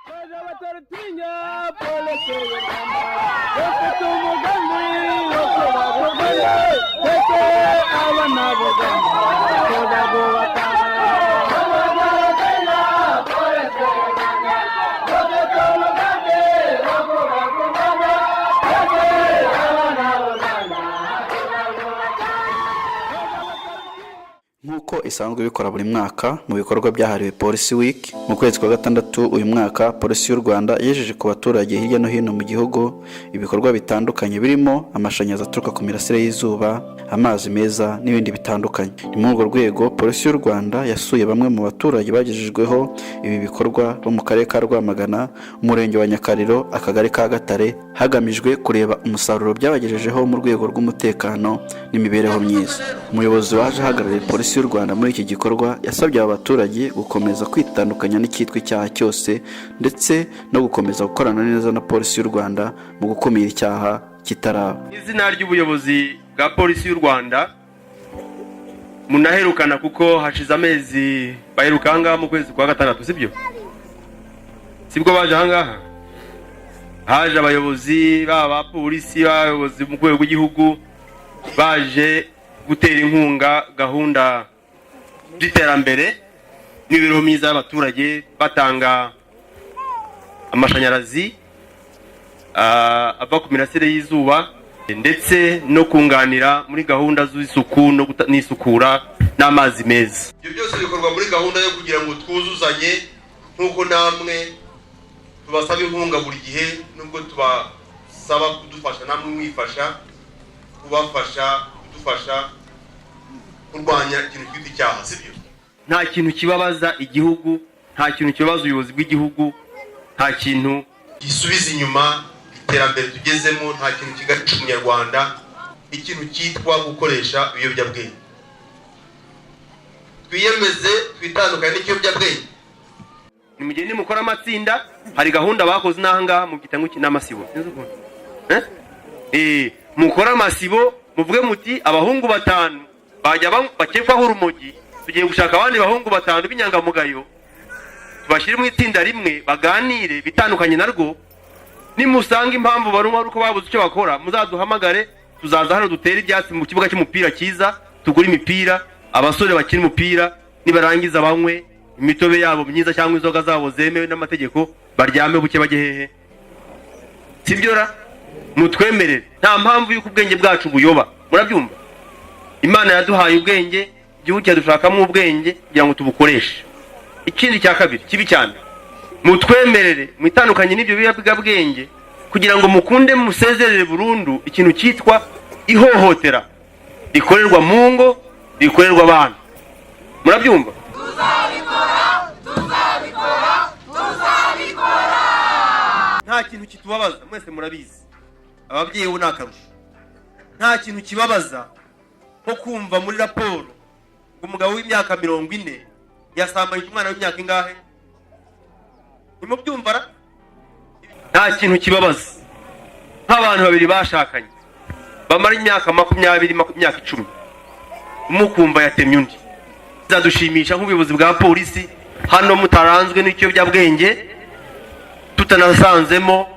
Bataratinya polisi y'u Rwanda, bafite umugambi wo kubaka u Rwanda, ndetse abana b'u Rwanda tuzarwubaka. Bataratinya polisi y'u Rwanda, bafite umugambi wo kubaka u Rwanda, ndetse abana b'u Rwanda tuzarwubaka. Nk'uko isanzwe ibikora buri mwaka mu bikorwa byahariwe Polisi Week mu kwezi kwa gatandatu, uyu mwaka Polisi y'u Rwanda yejeje ku baturage hirya no hino mu gihugu ibikorwa bitandukanye birimo amashanyarazi aturuka ku mirasire y'izuba, amazi meza n'ibindi bitandukanye. Ni muri urwo rwego Polisi y'u Rwanda yasuye bamwe mu baturage bagejejweho ibi bikorwa bo mu karere ka Rwamagana, umurenge wa Nyakariro, akagari ka Gatare, hagamijwe kureba umusaruro byabagejejeho mu rwego rw'umutekano n'imibereho myiza. Umuyobozi waje ahagarariye Polisi y'u Rwanda muri iki gikorwa yasabye aba baturage gukomeza kwitandukanya n'icyitwa icyaha cyose, ndetse no gukomeza gukorana neza na Polisi y'u Rwanda mu gukumira icyaha kitaraba. Izina ry'ubuyobozi bwa Polisi y'u Rwanda, munaherukana kuko hashize amezi baheruka ahangaha mu kwezi kwa gatandatu, sibyo? Sibwo baje ahangaha, haje abayobozi baba abapolisi, b'abayobozi mu rwego rw'igihugu, baje gutera inkunga gahunda z'iterambere n'imibereho myiza y'abaturage, batanga amashanyarazi ava ku mirasire y'izuba, ndetse no kunganira muri gahunda z'isuku no n'isukura n'amazi meza. Ibyo byose bikorwa muri gahunda yo kugira ngo twuzuzanye, nk'uko namwe tubasaba inkunga buri gihe, nubwo tubasaba kudufasha, namwe mwifasha kubafasha kudufasha kurwanya ikintu cyitwa icyaha, sibyo? Nta kintu kibabaza igihugu, nta kintu kibabaza ubuyobozi bw'igihugu, nta kintu gisubiza inyuma iterambere tugezemo, nta kintu kiganisha umunyarwanda ikintu cyitwa gukoresha ibiyobyabwenge. Twiyemeze twitandukanye n'ikiyobyabwenge. Nimugende mukore amatsinda. Hari gahunda bakoze n'aha ngaha mu gita ngo n'amasibo. Sinzi ukuntu. Eh? Mukore amasibo, muvuge muti abahungu batanu bajya bakekwaho urumogi, tugiye gushaka abandi bahungu batanu b'inyangamugayo, tubashyire mu itsinda rimwe, baganire bitandukanye narwo. Nimusanga impamvu barunywa ari uko babuze icyo bakora, muzaduhamagare, tuzaza hano dutere ibyatsi mu kibuga cy'umupira cyiza, tugure imipira, abasore bakina umupira, nibarangiza banywe imitobe yabo myiza cyangwa inzoga zabo zemewe n'amategeko, baryame buke bajye hehe. Sibyo ra? Mutwemerere. Nta mpamvu y'uko ubwenge bwacu buyoba, murabyumva? Imana yaduhaye ubwenge, igihugu cyadushakamo ubwenge kugira ngo tubukoreshe. Ikindi cya kabiri kibi cyane, mutwemerere mwitandukanye n'ibyo biyobyabwenge kugira ngo mukunde musezerere burundu ikintu cyitwa ihohotera rikorerwa mu ngo, rikorerwa abana, murabyumva? Tuzabikora, tuzabikora, tuzabikora. Nta kintu kitubabaza, mwese murabizi, ababyeyi bo ni akarusho, nta kintu kibabaza nko kumva muri raporo ngo umugabo w'imyaka 40 yasambanyije umwana w'imyaka ingahe. Ntimubyumva ra? Nta kintu kibabaza nk'abantu babiri bashakanye bamara imyaka 20, imyaka 10, umwe ukumva yatemye undi. Bizadushimisha nk'ubuyobozi bwa polisi hano mutaranzwe n'ikiyobyabwenge, tutanasanzemo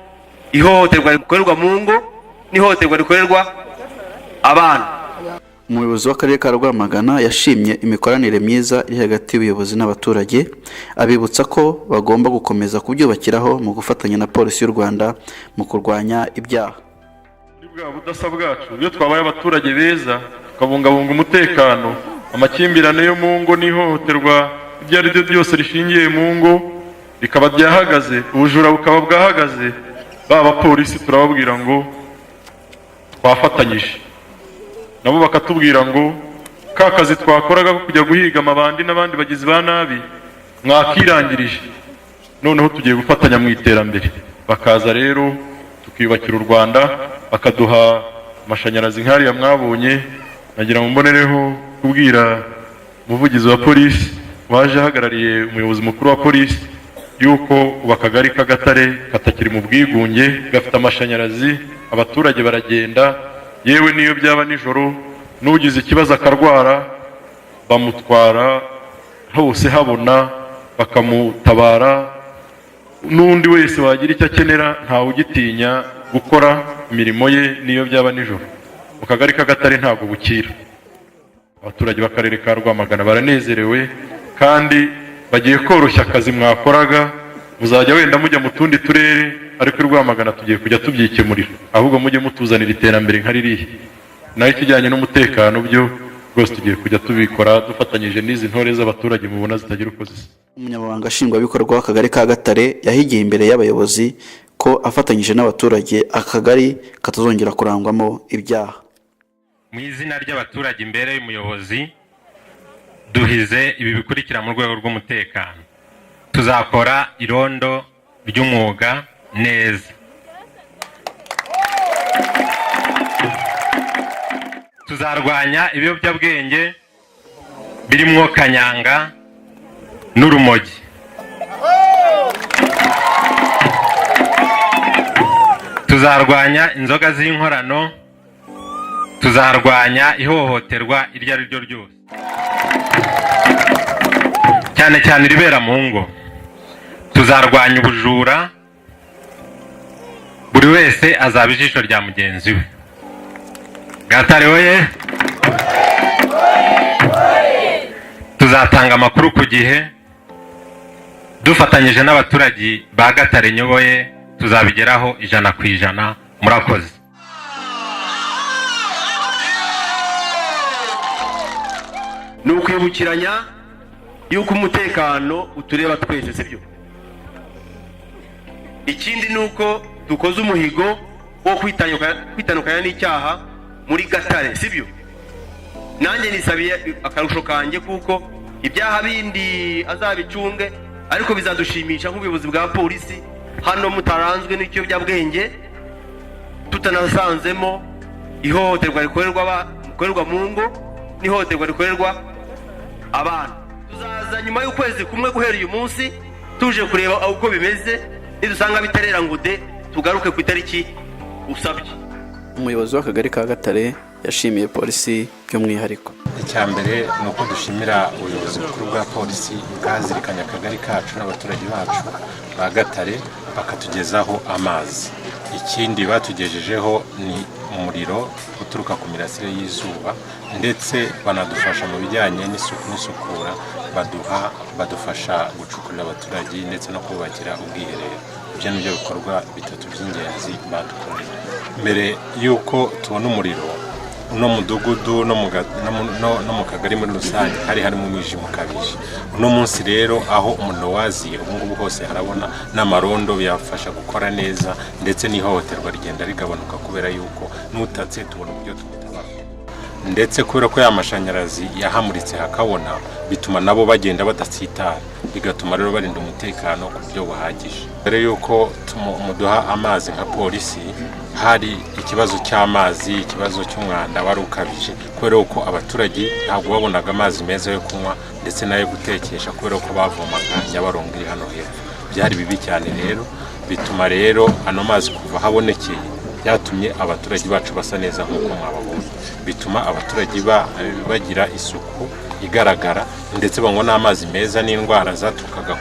ihohoterwa rikorerwa mu ngo n'ihohoterwa rikorerwa abana. Umuyobozi w'akarere ka Rwamagana yashimye imikoranire myiza iri hagati y'ubuyobozi n'abaturage, abibutsa ko bagomba gukomeza kubyubakiraho mu gufatanya na Polisi y'u Rwanda mu kurwanya ibyaha. Muri bwa budasa bwacu, iyo twabaye abaturage beza, tukabungabunga umutekano, amakimbirane yo mu ngo n'ihohoterwa ibyo ari byo byose rishingiye mu ngo rikaba ryahagaze, ubujura bukaba bwahagaze, ba bapolisi turababwira ngo twafatanyije, nabo bakatubwira ngo ka kazi twakoraga ko kujya guhiga amabandi n'abandi bagizi ba nabi mwakirangirije, noneho tugiye gufatanya mu iterambere. Bakaza rero tukiyubakira u Rwanda, bakaduha amashanyarazi nk'ariya mwabonye. Nagira ngo mbonereho kubwira umuvugizi wa polisi waje ahagarariye umuyobozi mukuru wa polisi yuko ubu akagari k'Agatare katakiri mu bwigunge, gafite amashanyarazi, abaturage baragenda, yewe n'iyo byaba nijoro, n'ugize ikibazo akarwara bamutwara hose habona, bakamutabara. N'undi wese wagira icyo akenera, ntawe ugitinya gukora imirimo ye, niyo byaba nijoro. Mu kagari k'Agatare ntabwo bukira. Abaturage b'akarere ka Rwamagana baranezerewe kandi bagiye koroshya akazi mwakoraga. Muzajya wenda mujya mu tundi turere, ariko i Rwamagana tugiye kujya tubyikemurira. Ahubwo mujye mutuzanira iterambere nka ririya. Naho ikijyanye n'umutekano byo rwose tugiye kujya tubikora dufatanyije n'izi ntore z'abaturage mubona zitagira uko zisa. Umunyamabanga Nshingwabikorwa w'Akagari ka Gatare yahigiye imbere y'abayobozi ko afatanyije n'abaturage akagari katazongera kurangwamo ibyaha. Mu izina ry'abaturage, imbere y'umuyobozi, duhize ibi bikurikira: mu rwego rw'umutekano, tuzakora irondo ry'umwuga neza, tuzarwanya ibiyobyabwenge birimo kanyanga n'urumogi, tuzarwanya inzoga z'inkorano, tuzarwanya ihohoterwa iryo ari ryo ryose, cyane cyane iribera mu ngo, tuzarwanya ubujura, buri wese azaba ijisho rya mugenzi we. Gatare oye! Tuzatanga amakuru ku gihe dufatanyije n'abaturage ba Gatare nyoboye, tuzabigeraho 100%. Murakoze. Ni ukwibukiranya yuko umutekano utureba twese, sibyo? Ikindi ni uko dukoze umuhigo wo kwitandukanya n'icyaha muri Gatare, sibyo? Nanjye nisabiye akarusho kanjye, kuko ibyaha bindi azabicunge, ariko bizadushimisha nk'ubuyobozi bwa polisi hano mutaranzwe n'ikiyobyabwenge, tutanasanzemo ihohoterwa rikorerwa mu ngo n'ihohoterwa rikorerwa abana. Tuzaza nyuma y'ukwezi kumwe guhera uyu munsi tuje kureba uko bimeze. Nidusanga bitarera ngo de, tugaruke ku itariki usabye. Umuyobozi w'Akagari ka Gatare yashimiye polisi by'umwihariko. Icya mbere ni uko dushimira ubuyobozi bukuru bwa polisi bwazirikanye akagari kacu n'abaturage bacu ba Gatare, bakatugezaho amazi. Ikindi batugejejeho ni umuriro uturuka ku mirasire y'izuba, ndetse banadufasha mu bijyanye n'isuku n'isukura, baduha badufasha gucukurira abaturage ndetse no kubakira ubwiherero. Ibyo ni byo bikorwa bitatu by'ingenzi badukoreye. Mbere y'uko tubona umuriro, uno mudugudu no mu ga- no mu- no- no mu kagari muri rusange hari harimo umwijima ukabije. Uno munsi rero aho umuriro waziye, ubu ngubu hose harabona, n'amarondo biyafasha gukora neza, ndetse n'ihohoterwa rigenda rigabanuka kubera yuko n'utatse tubona uburyo tumutabara, ndetse kubera ko ya mashanyarazi yahamuritse hakabona, bituma nabo bagenda badatsitara, bigatuma rero barinda umutekano ku buryo buhagije. Mbere y'uko muduha amazi nka polisi, hari ikibazo cy'amazi, ikibazo cy'umwanda wari ukabije, kubera ko abaturage ntabwo babonaga amazi meza yo kunywa ndetse n'ayo gutekesha, kubera ko bavomaga Nyabarongo iri hano hepfo. Byari bibi cyane rero, bituma rero ano mazi kuva habonekeye byatumye abaturage bacu basa neza nk'uko mwababonye, bituma abaturage bagira isuku igaragara, ndetse banywa n'amazi meza, n'indwara zaturukaga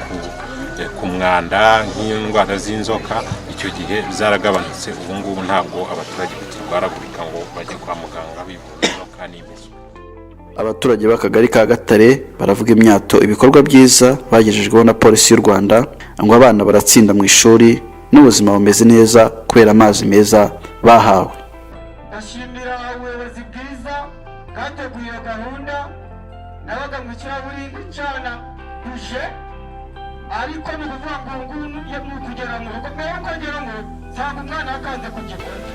ku mwanda nk'indwara z'inzoka icyo gihe zaragabanutse. Ubu ngubu ntabwo abaturage bakirwaragurika ngo bajye kwa muganga bivuza inzoka n'impiswi. Abaturage b'Akagari ka Gatare baravuga imyato ibikorwa byiza bagejejweho na Polisi y'u Rwanda. Ngo abana baratsinda mu ishuri n'ubuzima bumeze neza kubera amazi meza bahawe. Ndashimira ubuyobozi bwiza bwateguye iyo gahunda. Nabaga mu icuraburindi ncana buje, ariko ni ukuvuga ngo ubu ngubu ni ukugera mu rugo, mbere yuko ngera ngo nsanga umwana yakanze ku gikuta.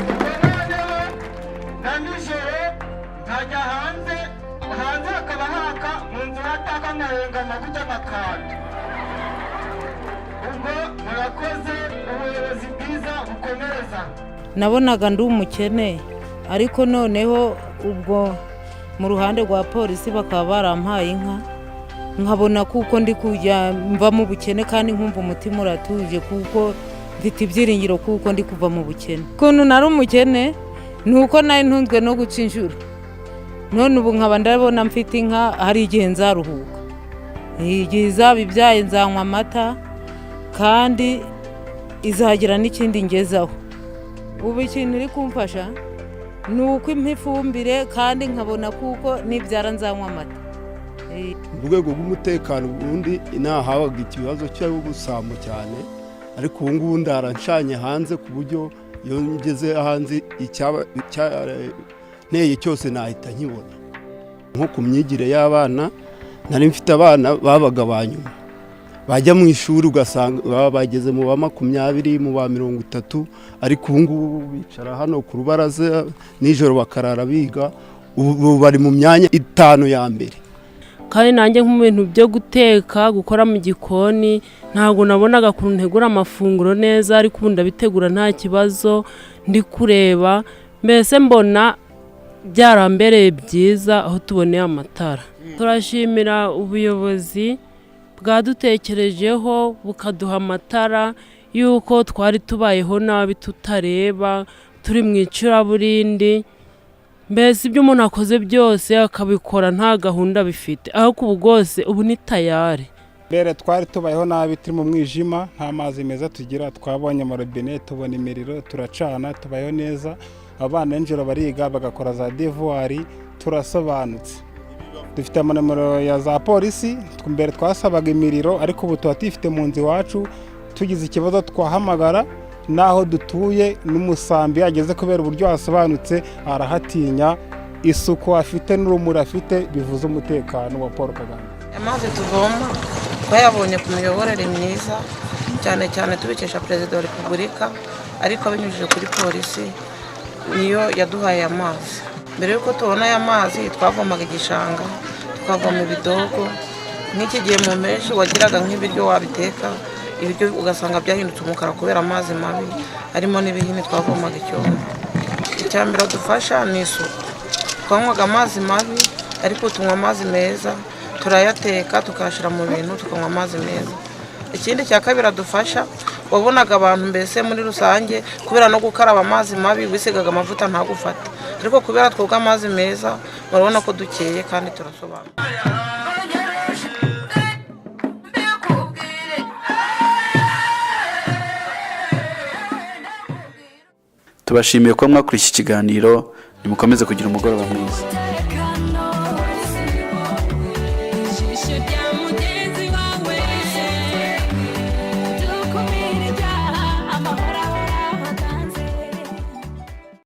Ubwo noneho na nijoro nkajya hanze, hanze hakaba haka, mu nzu hataka, nkarenga amavuta amakanda. Ubwo murakoze, ubuyobozi bwiza bukomereza. Nabonaga ndi umukene, ariko noneho ubwo mu ruhande rwa polisi bakaba barampaye inka, nkabona kuko ndi kujya mva mu bukene, kandi nkumva umutima uratuje kuko mfite ibyiringiro kuko ndi kuva mu bukene. Ukuntu nari umukene ni uko nari ntunzwe no guca inshuro, none ubu nkaba ndabona mfite inka, hari igihe nzaruhuka. Igihe izaba ibyaye nzanywa amata, kandi izagira n'ikindi ngezaho. Ubu ikintu iri kumfasha ni uko impa ifumbire, kandi nkabona kuko nibyara nzanywa amata. Mu rwego rw'umutekano ubundi habaga ikibazo cy'ubusambo cyane, ariko ubu ngubu ndara ncanye hanze, ku buryo iyo ngeze hanze icyanteye cyose nahita nkibona. Nko ku myigire y'abana, nari mfite abana babaga ba nyuma, bajya mu ishuri ugasanga baba bageze mu ba 20, mu ba 30, ariko ubu ngubu bicara hano ku rubaraza nijoro bakarara biga. Ubu bari mu myanya 5 ya mbere. Kandi nanjye nko mu bintu byo guteka, gukora mu gikoni, ntabwo nabonaga ukuntu ntegura amafunguro neza, ariko ubu ndabitegura nta kibazo. Ndi kureba mbese mbona byarambereye byiza aho tuboneye amatara. Turashimira ubuyobozi bwadutekerejeho bukaduha amatara, y'uko twari tubayeho nabi, tutareba, turi mu icuraburindi, mbese ibyo umuntu akoze byose akabikora nta gahunda bifite, ariko ubu rwose ubu ni tayari. Mbere twari tubayeho nabi, turi mu mwijima, nta mazi meza tugira. Twabonye amarobine, tubona imiriro, turacana, tubayeho neza. Abana nijoro bariga, bagakora za devoirs, turasobanutse, dufite amanimero ya za polisi. Mbere twasabaga imiriro, ariko ubu tuba tuyifite mu nzu iwacu. Tugize ikibazo twahamagara n'aho dutuye, n'umusambi yageze kubera uburyo hasobanutse arahatinya. Isuku afite n'urumuri afite bivuze umutekano wa Paul Kagame. Amazi tuvoma twayabonye ku miyoborere myiza, cyane cyane tubikesha Perezida wa Repubulika, ariko abinyujije kuri polisi, niyo yaduhaye amazi. Mbere y'uko tubona aya mazi twavomaga igishanga, tukavoma ibidogo. Nk'iki gihe mu mpeshyi wagiraga nk'ibiryo wabiteka, ibiryo ugasanga byahindutse umukara kubera amazi mabi harimo n'ibihini. Twavomaga icyondo. Icya mbere dufasha ni isuku. Twanywaga amazi mabi, ariko tunywa amazi meza, turayateka tukayashyira mu bintu, tukanywa amazi meza. Ikindi cya kabiri adufasha, wabonaga abantu mbese muri rusange kubera no gukaraba amazi mabi, wisigaga amavuta ntagufate, ariko kubera twoga amazi meza murabona ko dukeye kandi turasobanura. Tubashimiye kuba mwakurikiye iki kiganiro. Nimukomeze kugira umugoroba mwiza.